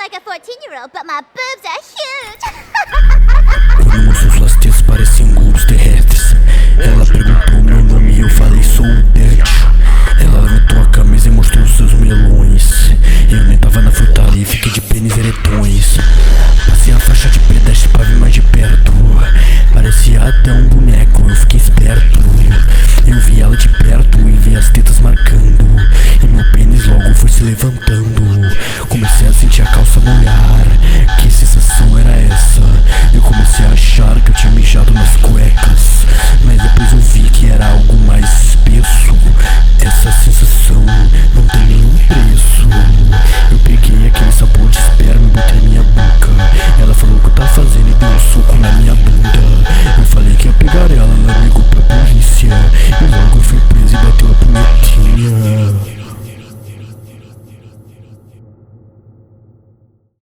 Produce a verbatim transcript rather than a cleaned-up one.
Like a fourteen year old, but my boobs are huge. Quando o moço lá se parecem globos terrestres, ela